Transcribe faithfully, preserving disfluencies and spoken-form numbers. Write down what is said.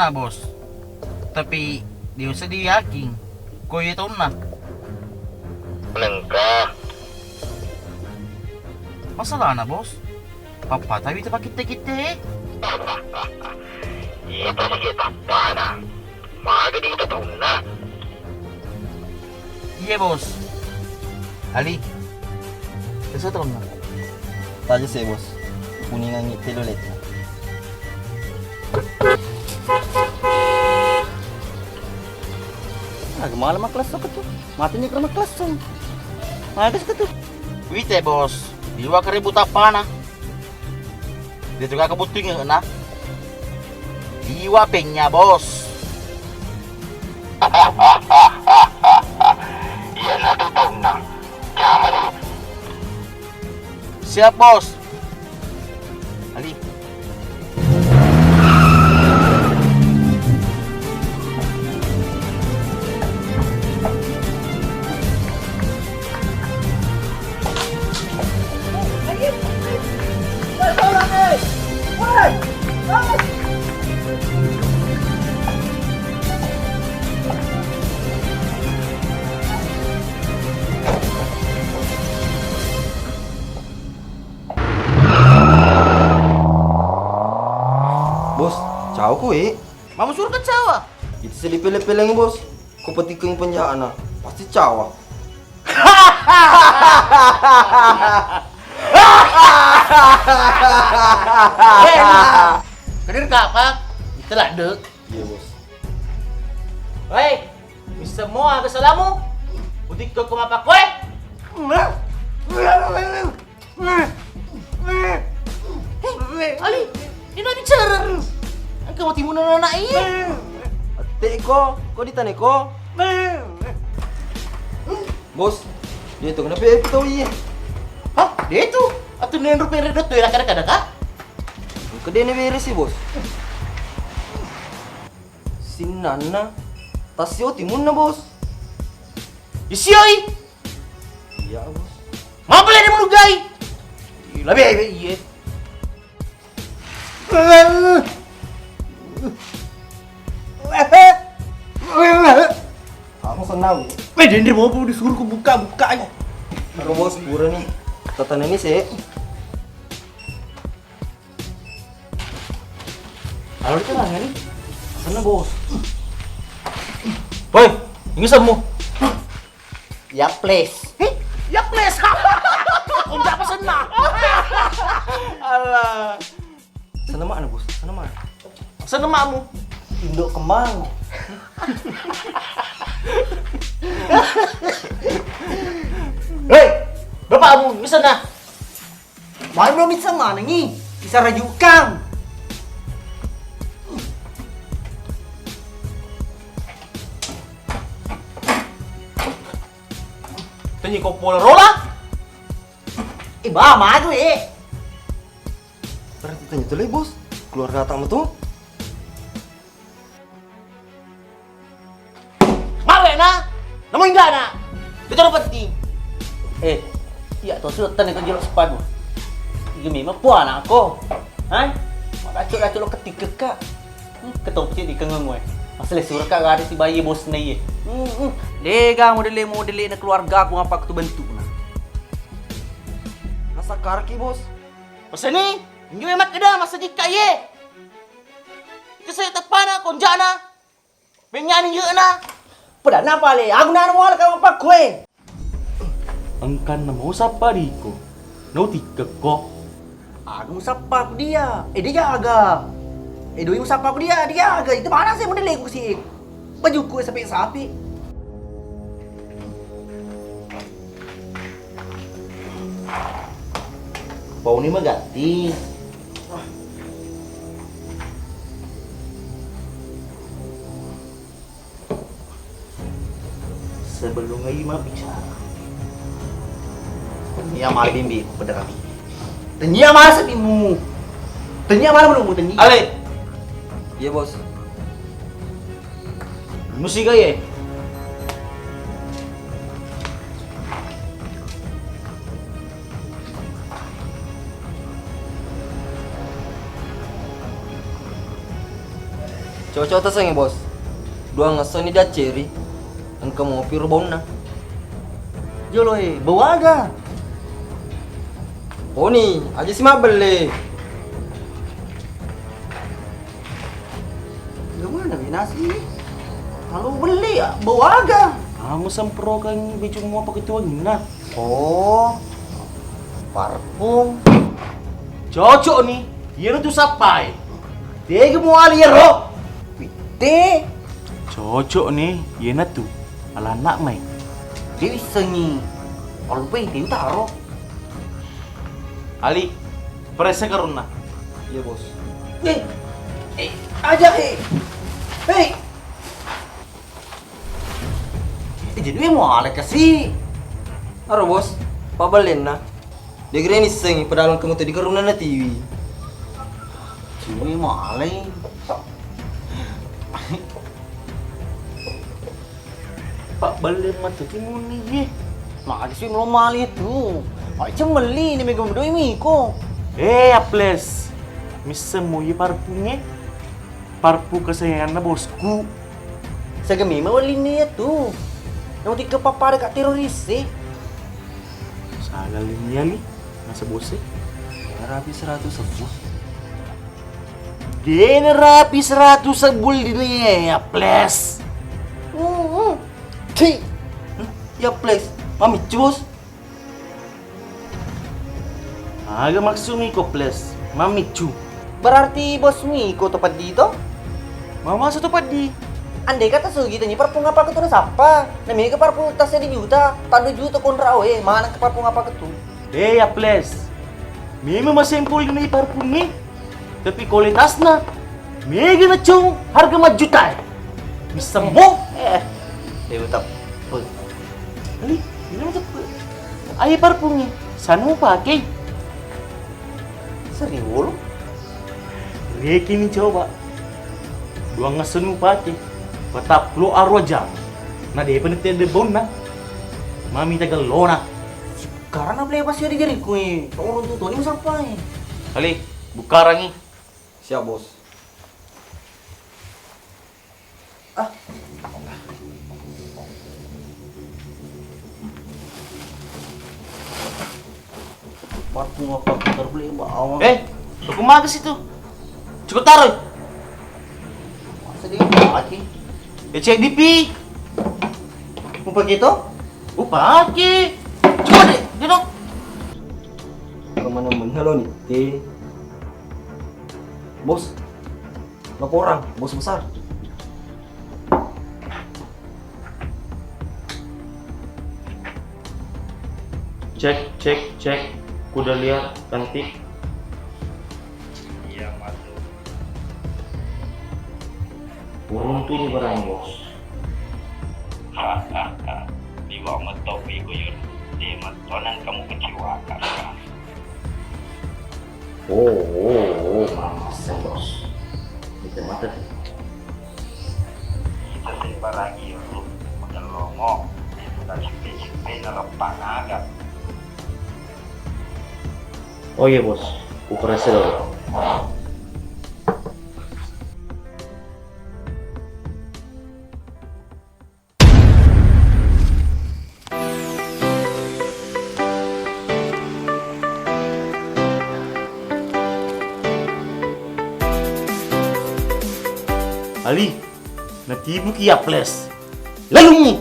Ah, Bos. Tapi dia usah diyakin. Ko iya taunna. Nengka. Masalahna, Bos. Pappa tawi ta pakitte-kitte. Iya tadi ke pappana. Maga di taunna. Iya, Bos. Ali. Biasa taunna. Taja se, Bos. Kuningangi telo letta. Ah, gemala maklessoka tu. Mati ni kena maklessong. Maga sih tu. Wite, Bos. Liwa keribu tapana. Dia juga kebutuhnya na. Liwa penya, Bos. Iya na tu taunna. Siap, Bos. Ali. Bos, cao ko, eh. Mama suruh ke cawa. Itu sedih pele-pelengi, Bos. Ko petikeng penjahana, pasti cawa. Kadir kapak, itulah dek. Iya, Bos. Hei, bisa mau apa salamu? Udik ke kuma pakwe? Hei, Ali, ini bicara. Engka mati muna anak iya. Teko, ko ditane ko. Bos, dia tu kenapa itu iya? Hah? Dia tu? Atau nendro pere dot tu ya kada-kada kah? Kedene beres sih, Bos. Sinnanna tasio timunna, Bos. Isioi. Iya, Bos. Mapele dia melugai. Lebih iya. Aku senang. Weh, dendre mau disuruh ku buka, buka aja. Karo, Bos, pura nih. Tatane ini sih. Kalau itu lah nih. Sana, Bos. Woi, ini semua. Ya, please. Hih? Ya, please. Kok nggak pesen, Mak? Alah. Sana mana, Bos? Sana mana? Sana makmu. Induk kemang. Hei, bapakmu, ini sana. Mai belum bisa manengi, bisa rajukang. Tanya kau pola rola? Eh, bah, maju, eh. Berarti tanya tuh, Bos. Keluarga tamu tuh. Mawena, namo inggana. Itu yang penting. Eh, iya to, sudah tanya ke jolok sepadu. Iya memang puana ko. Hai? Maka cok-cok lo ketik kak. Hmm, ketopce di kengeng we. Masalah surat kak gak ada si bayi bos na iye. Hmm, hmm. Dega model-model na keluarga aku apa aku bentukna. Masa karki, Bos? Pasani, injo makkeda masa jikka iye. Itu saya tepana konjana. Pennyani ye'na. Pedanna pale, aku nana wala ka mappakkoe. Engkanna mau sappa diko. Nau tikkekko. Aku sappa ku dia. Eh, dia jaga. Eh, doi sappa ku dia, dia jaga. Itu mana sih model ku sih? Bajuku sapi-sapi. Pauni magatti. Sebelum lagi mabbicara. Tania mala bimbi ku pada kami. Tania mala sepimu. Tania mala belum tania. Ale. Iya, Bos. Musik aja. Cocok tasengngi, Bos. Duang essoni diacceri, engka mopi ro baunna. Jolo e, bau aga? Oni, aja si mabbelle. Gimana mi nasi? Kalau beli ya, bau aga? Kamu semprokan baju mau pakai tuangna. Oh, parfum. Cocok ni, iyaro tu sappai. Tega muali iyaro? Pitte. Cocok ni, iyana tu. Alanna mai. Dia bisa ni. Kalau pe itu taro. Ali, peresa karunna. Iya, Bos. Eh, eh, aja, eh. Hei. Eh, jadi mau alek kasi. Aro, Bos, pabbalenna. Dia kira nissengi padahal kamu tadi karunna na tiwi. Jadi mau alek. Pabballe matu timunni ye. Magi sui melo mali tu. Ai cemeli ni mega medoi miko. Eh, Aples. Misseng mo ye parpungnge. Parpung kesayanganna bosku. Sega memang wellinna iya tu. Yang tiga pappada kak teroris sih. Sagal ini ya li, masa bose. Rapi seratus sebuah. Generapi seratus sebuah ini ya, ples. Hmm, hmm. Ci. Hmm, ya, ples. Mami cus. Aga maksudmu iko, ples? Mamicu. Berarti bosmu iko to peddi to? Mamasu to peddi. Andai kata sugi tanya parfum apa ke tu sappa? Namanya ke parfum tas di juta, tak dua juta kontra oe, mana ke parfum apa ke tu? Eh, ya, ples. Memang masempul ini parfum ni, tapi kualitasnya mega na cong harga empat juta. Bisa mo? Eh, dewa tak. Kali, ini macam apa? Ayo parfumnya, sanu pakai. Serius lo? Reki ni coba. Dua ngasenu pakai. Pataplo aro jam. Na depa nete de bonna. Mami tagal lona. Karena beli pas ya di jariku eh. Orang tuh toni sampai. Kali, bukarangi. Siap, Bos. Ah. Parfum apa putar beli bawang. Eh, aku magas itu. Cukup taruh. Masa dia pakai? Ya, cek D P. Mau pakai itu? Oh, pakai. Coba deh, duduk. Kemana mana lo nih? Bos, laporan, bos besar. Cek, cek, cek. Kuda liar, cantik. Iya, masuk. Beruntung barang, bos. Hahaha. Liwa metto iko yur. Demat tonang kamu kecewakan. Oh, oh, oh, mama, bos. Itu mata. Kita sembarang iro, model lomo, kita cipe-cipe naleppang aga. Oh iya, bos, uperasi dulu. Ali, natibuki ya ples. Lalu mu.